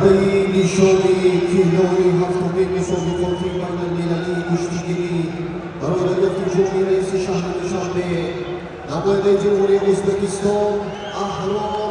Бурандаи нишони тиллои ҳафтумин мусобиқоти байналмилалии гӯштигирӣ барои дарёфти ҷоми раиси шаҳри Душанбе, намояндаи Ҷумҳурии Ӯзбекистон Аҳрор.